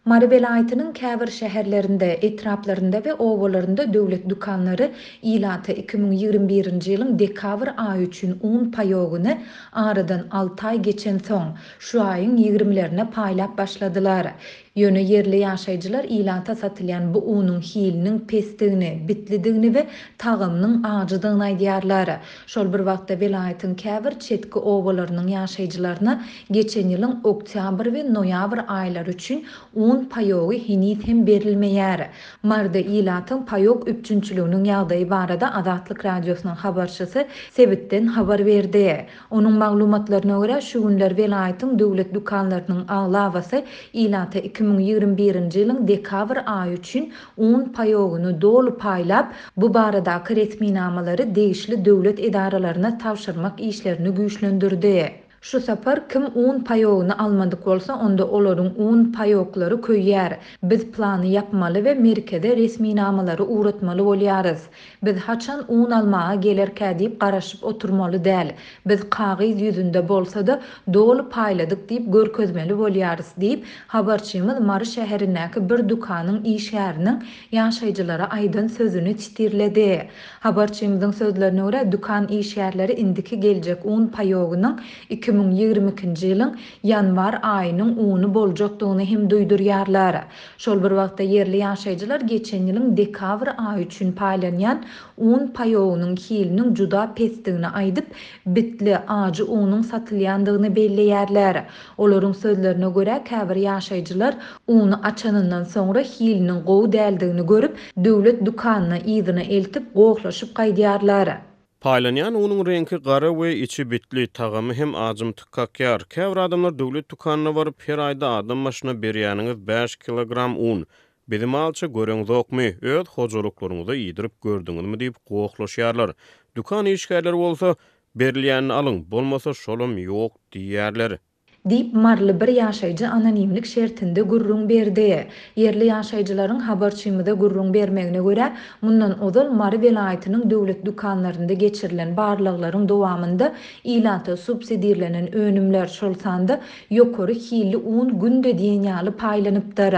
Mary welaýatynyň käbir şäherlerinde, etraplarynda we obalarynda döwlet dükanlary ilata 2021-nji ýylyň dekabr aýy üçin un paýogyny aradan alty aý geçensoň, şu aýyň ýigrimilerine paýlap başladylar. Ýöne ýerli ýaşaýjylar ilata satylýan bu unuň hiliniň pesdigini, bitlidigini we tagamynyň ajydygyny aýdýarlar. Şol bir wagtda welaýatyň käbir çetki obalarynyň ýaşaýjylaryna geçen ýylyň oktýabr we noýabr aýlary üçin un paýogy heniz hem berilmeýär. Maryda ilatyň paýok üpjünçiliginiň ýagdaýy barada Azatlyk Radiosynyň habarçysy sebitden habar berdi. Onuň maglumatlaryna görä, şu günler welaýatyň döwlet dükanlarynyň aglabasy ilata 2021-nji ýylyň dekabr aýy üçin un paýogyny doly paýlap, bu baradaky resminamalary degişli döwlet edaralaryna tabşyrmak işlerini güýçlendirdi. Şu sapar kim un paýogyny almadyk bolsa, onda olaryň un paýoklary köýýär. Biz plany ýapmaly we merkeze resminamalary ugratmaly bolýarys. Biz haçan un almaga gelerkä diýip garaşyp oturmaly däl. Biz kagyz ýüzünde bolsa-da, doly paýladyk diýip görkezmeli bolýarys diýip, habarçymyz Mary şäherindäki bir dükanyň işgäriniň ýaşaýjylara aýdan sözüni çitirledi. Habarçymyzyň sözlerine görä, dükan işgärleri indiki geljek un paýogynyň 2022-nji ýylyň ýanwar aýynyň uny boljakdygyny hem duýdurýarlar. Şol bir wagtda, ýerli ýaşaýjylar geçen ýylyň dekabr aýy üçin paýlanýan un paýogynyň hiliniň juda pesdigini aýdyp, bitli, ajy unuň satylýandygyny belleýärler. Olaryň sözlerine görä, käbir ýaşaýjylar uny açanyndan soňra hiliniň gowy däldigini görüp, döwlet dükanyna yzyna eltip, gohlaşyp gaýdýarlar. Paýlanýan unuň reňki gara we içi bitli, tagamy hem ajymtyk kakýar. Käbir adamlar döwlet dükanyna baryp, her aýda adam başyna berýäniňiz bäş kilogram un. Bizi malça göreňzokmy, öz hojalyklaryňyza iýdirip gördüňizmi diýip gohlaşýarlar. Dükan işgärleri bolsa, Berilýänini alyň, bolmasa şolam ýok diýýärler. Diýip, maryly bir ýaşaýjy anonimlik şertinde gürrüň berdi. Ýerli ýaşaýjylaryň habarçymyza gürrüň bermegine görä, mundan ozal Mary welaýatynyň döwlet dükanlarynda geçirilen barlaglaryň dowamynda ilata subsidirlenen önümler, şol sanda ýokary hilli un günde diýen ýaly paýlanypdyr.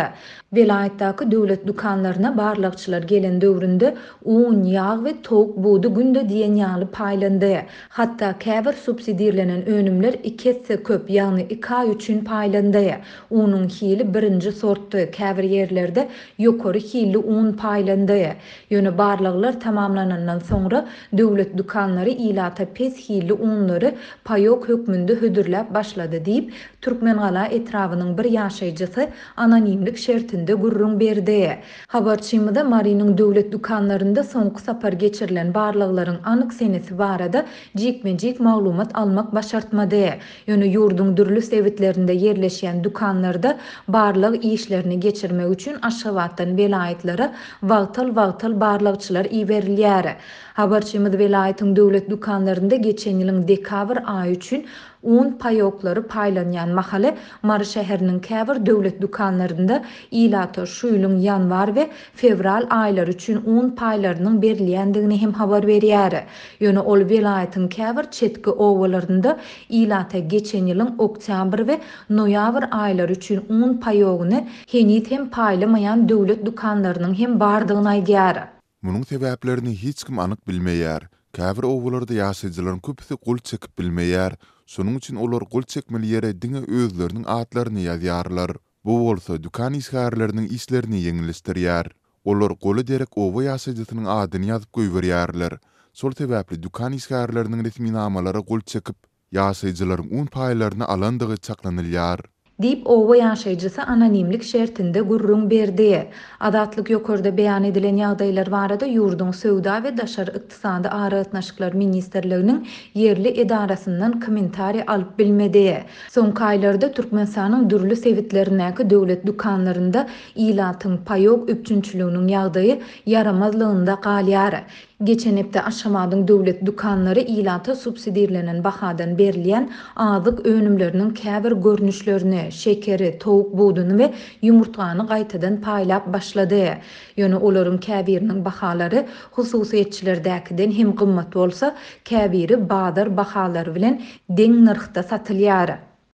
Welaýatdaky döwlet dükanlaryna barlagçylar gelen döwründe un, ýag we towuk budy günde diýen ýaly paýlandy. Hatda käbir subsidirlenen önümler iki esse köp, ýagny iki aý üçin paýlandy. Unuň hili birinji sortdy, käbir ýerlerde ýokary hilli un paýlandy. Ýöne barlaglar tamamlanandan soňra, döwlet dükanlary ilata pes hilli unlary paýok hökmünde hödürläp başlady diýip, Türkmengala etrabynyň bir ýaşaýjysy anonimlik şertinde gürrüň berdi. Habarçymyza Marynyň döwlet dükanlarynda soňky sapar geçirilen barlaglaryň anyk senesi barada jikme-jik maglumat almak başartmady. Ýöne ýurduň dürli sebitlerinde ýerleşýän dükanlarda barlag işlerini geçirmek üçin Aşgabatdan welaýatlara wagtal-wagtal barlagçylar iberilýär. Habarçymyz welaýatyň döwlet dükanlarynda geçen ýylyň dekabr aýy üçin Un paýoklary paýlanýan mahaly Mary şäheriniň käbir döwlet dükanlarynda ilata şu ýylyň ýanwar we fewral aýlary üçin un paýlarynyň berilýändigini hem habar berýär. Ýöne ol welaýatyň käbir çetki obalarynda ilata geçen ýylyň oktýabr we noýabr aýlary üçin un paýogyny heniz hem paýlamaýan döwlet dükanlarynyň hem bardygyny aýdýar. Munuň sebäplerini hiç kim anyk bilmeýär. Käbir obalarda ýaşaýjylaryň köpüsi gol çekip bilmeýär. Şonuň üçin olar gol çekmeli ýere diňe özleriniň atlaryny ýazýarlar. Bu bolsa dükan işgärleriniň işlerini ýeňilleşdirýär. Olar gola derek oba ýaşaýjysynyň adyny ýazyp goýberýärler. Şol sebäpli dükan işgärleriniň resminamalara gol çekip, Ýaşaýjylaryň un paýlaryny alandygy çaklanylýar. Diýip, oba ýaşaýjysy anonimlik şertinde gürrüň berdi. Azatlyk ýokarda beýan edilen ýagdaýlar barada ýurduň Söwda we daşary ykdysady aragatnaşyklar ministrliginiň ýerli edarasyndan kommentariý alyp bilmedi. Soňky aýlarda Türkmenistanyň dürli sebitlerindäki döwlet dükanlarynda ilatyň paýok üpjünçiliginiň ýagdaýy ýaramazlygynda galýar. Geçen hepde Aşgabadyň döwlet dükanlary ilata subsidirlenen bahadan berilýän azyk önümleriniň käbir görnüşlerini, şekeri, towuk buduny we ýumurtgany gaýtadan paýlap başlady. Ýöne olaryň käbiriniň bahalary hususyýetçilerdäkiden hem gymmat bolsa, käbiri bazar bahalary bilen deň nyrhda satylýar.